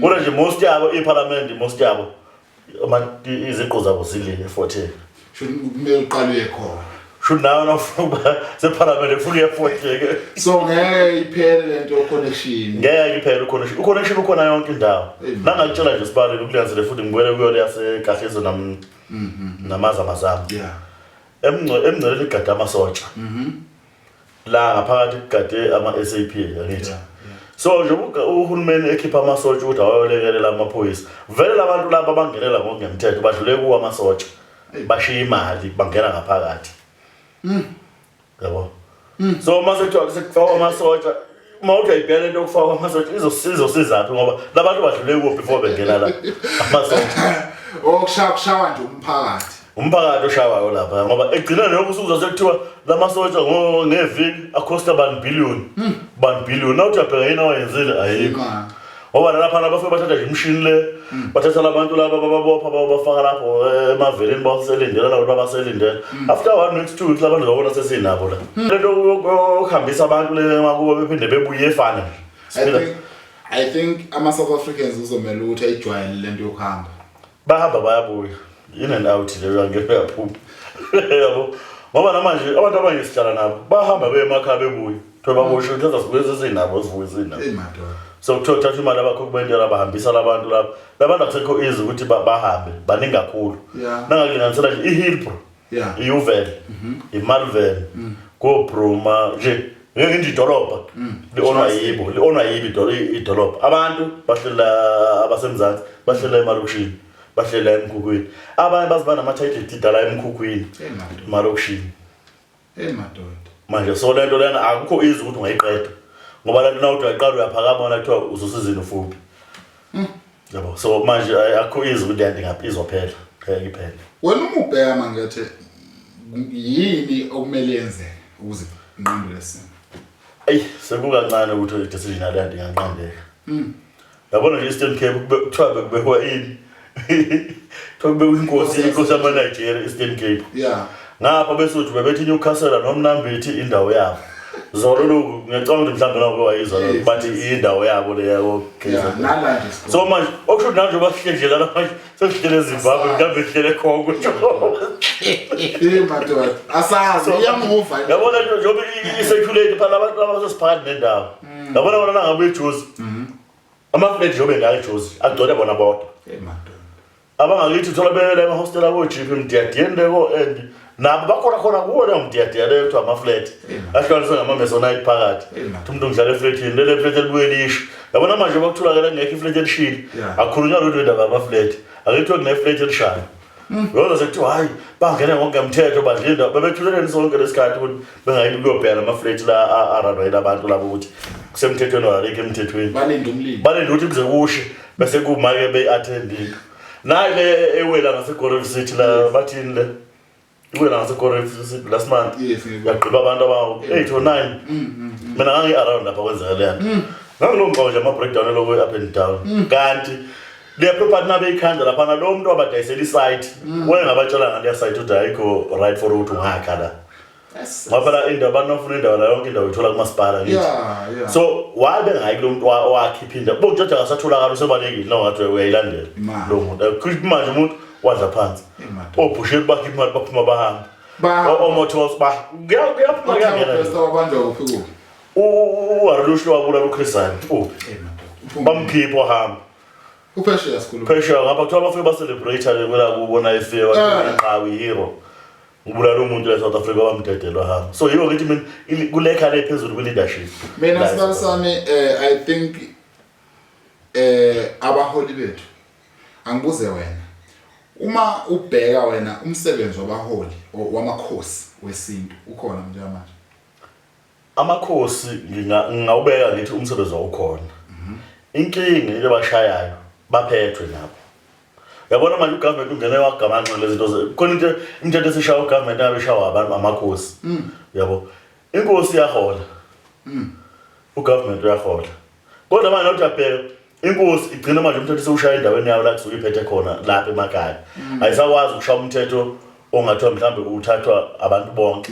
Kodwa nje most yabo iParliament, most yabo iziqu zabo zile eFort Hare. Shuthi kumele uqale uye khona. Shuthi nawe nawufuna ukuba seParliament ufuna uye eFort Hare ke. So ngeke iphele lento connection. Ngeke iphele uconnection. Uconnection ukhona yonke indawo. Amen. Nangakutshela nje sibalele ukulandzele futhi ngibuyele kuyo leyasekahlezi nam namazamazama. Emngceleni igade amasotsha. La ngaphakathi kugade ama-SAP, angithi? Yeah. So nje uhulumeni ekhipha amasotsha ukuthi awayolekelela amaphoyisa, vele labantu laba bangenela ngokungemthetho, badlule kuwo amasotsha, bashiya imali, bangena ngaphakathi, yabo. So uma sekuthiwa sekufakwa amasotsha, uma uthi uyayibheka lento yokufakwa amasotsha izosizaphi, ngoba labantu badlule kuwo before bengena la amasotsha? Okushaya kushawa nje umphakathi. Umphakathi oshawayo lapha, ngoba ekugcineni lokhu usuzwa sekuthiwa lamasotsha ngeviki akhosta bani billion, bani billion. Nawuthi uyabheka, yini awayenzile? Ayikho. Imali. Ngoba nalaphana bafike bathatha nje imishini le, bathatha labantu laba, bababopha, babafaka lapho emaveleni, baselindela labo babaselindela. After one week, 2 weeks, labantu zabona sesinabo la. Lento yokuhambisa abantu le makubo bephinde bebuye efana nje. I think ama South Africans uzomela ukuthi ayijwayele lento yokuhamba. Bahamba bayabuya, in and out leyo, angeke yaphuma, yabo, ngoba namanje abantu abanye sihlala nabo bahamba beye emakhaya, bebuye, kuthiwa baboshwe, kuthiwa sibuye sesinabo, sibuye sinabo. Hey madoda. So kuthiwa kuthatha imali abakhokhi bentela, bahambisa labantu laba. Labantu akusekho easy ukuthi bahambe, baningi kakhulu. Nangakulinganisela nje iHillbrow, iYeoville, iMalvern, koBruma nje, ngeke nje idolobha li-onwa yibo, li-onwa yibo idolobha. Abantu bahlela, abasemzansi bahlela emalokishini, bahlela emkhukhwini, abanye baze banama-title deed ala emkhukhwini, Hey madoda. emalokishini. Hey madoda. Manje so lento lena akukho easy ukuthi ungayiqeda, ngoba lento nawuthi uyayiqala uyaphakama, wona kuthiwa uzosizini ufuphi, yabo. So manje akukho easy ukuthi lento ingaphi izophela, ngeke iphele. Wena uma ubheka mangethe, yini okumele yenzeke ukuze inqandwe lesimo? Eyi, sekukancane ukuthi i-decision yale nto inganqandeka. Yabona nje Eastern Cape, kuthiwa bekubekwa ini, kuthiwa kubekwa inkosi yamaNigeria Eastern Cape. Ngapha beSuthu bebethi iNewcastle noMnambithi indawo yabo. Zolo lokhu ngiyacabanga ukuthi mhlawumbe nawe wayizwa bathi indawo yabo leyo. Yeah, nala nje sikhona. So manje okusho ukuthi nanje basihleli nje lana manje sesihlele eZimbabwe, mhlawumbe sihlele eCongo. Hey madoda. Asazi iyamuva. Yabona nje njengoba i-circulate phela, abantu abasesiphakathi nendawo, yabona bona nangabe eJozi, ama-flat njengoba engaka eJozi agcwele bona bodwa. Hey madoda. Abangakithi uthola beyela emahostela kojipi emdiyadiyeni leko, and nabo bakhona khona kuwo leyo mdiyadiya leyo kuthiwa ama-flat ahlukaniswe ngama-masonite phakathi. Hey, man. Uthi umuntu ngidlala efletini, lele flat elibuye lisho. Yabona manje bakutholakala kungekho iflat elishile, akukhulunywa lutho indaba yama-flat, ake kuthiwe kune-flat elishayo, yona sekuthiwa hhayi, bangene ngokungemthetho, badla indawo. Bebethuleleni sonke lesikhathi ukuthi bengayi kuyobheka nama-flat la aranwa yila bantu labo, ukuthi kusemthethweni or alikho emthethweni? Balinde umlilo. Balinde ukuthi kuze kushe bese kuma-ke beyi-attend into. Nayi le ewela ngaseGoref City la, bathini le iwela ngaseGoref City last month? Yes, ngibona. Yagqiba abantu abawu-8 or 9. Mina ngangi-around lapha kwenzeka leya nto, ngangilongiqoka nje ama-breakdown eloko up and down, kanti leya property nabeyikhanda laphana, lo muntu wabadayisela isite wayengabatshela ngaleya site ukuthi ayikho right for ukuthi ungakha la, ngoba phela indawo abantu bafuna indawo la, yonke indawo ithola kumasipala, ngithi. So why bengayi kulo muntu owakhipha indawo? Bokujoja akasatholakala, usebalekile. No ngathi uyayilandela Imali. lo muntu. Kusho manje umuntu wadla phansi. Madoda. Obhusheri bakhipha imali, baphuma bahamba. Omotos ba kuyaphuma, kuyangena. Best wabanjwa kuphi kuphi? UHarush wabulala uChris Hani uphi? Hey madoda. Bamkhipha, wahamba. Uphesheya sikhuluma. Phesheya ngapha kuthiwa bafike ba-celebrate ke kwela kubona efika, bathi iqhawe, hero, ubulala umuntu la South Africa, bamdedelwa hamba. So yiwo ngithi mina kulekha le phezulu kwi-leadership. Mina La sibali sami, I think abaholi bethu, angibuze wena, uma ubheka wena umsebenzi wabaholi wamakhosi wesintu ukhona njengamanje? Amakhosi ngingawubeka ngithi umsebenzi wawukhona. Inkinga into ebashayayo, baphethwe nabo. Yabona manje ugovernment ungene wagamanxa lezi zinto khona into imithetho esishaya ugovernment abe ishawa abantu amakhosi, yabo. Inkosi iyahola, ugovernment uyahola, kodwa manje nokuthi uyabheka inkosi igcina manje umthetho sewushaya endaweni yayo la kusuke iphethe khona lapha emakhaya, ayisakwazi ukushaya umthetho ongathiwa mhlawumbe uthathwa abantu bonke.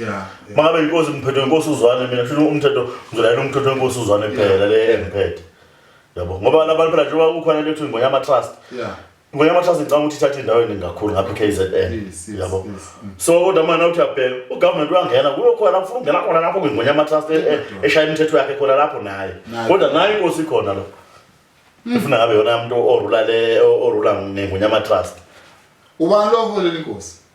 Mangabe inkosi ngiphethwe inkosi uZwane, mina kusho umthetho ngizolalela umthetho wenkosi uZwane kuphela le engiphethe. Yabo, ngoba labantu phela njengoba kukhona lethu Ingonyama Trust. Ingonyama Trust ngicabanga ukuthi ithatha indawo eningi kakhulu ngapha KZN. Yes. Yabo. yes. So kodwa manje uthi uyabheka, ugovernment uyangena kuyo khona, ufuna ukungena khona lapho kwiNgonyama Trust, eshaya imithetho yakhe khona lapho naye. Naye. Kodwa naye inkosi ikhona lo. Ifuna ngabe yona umuntu orula le, orula ngeNgonyama Trust. Ubani lo holela inkosi?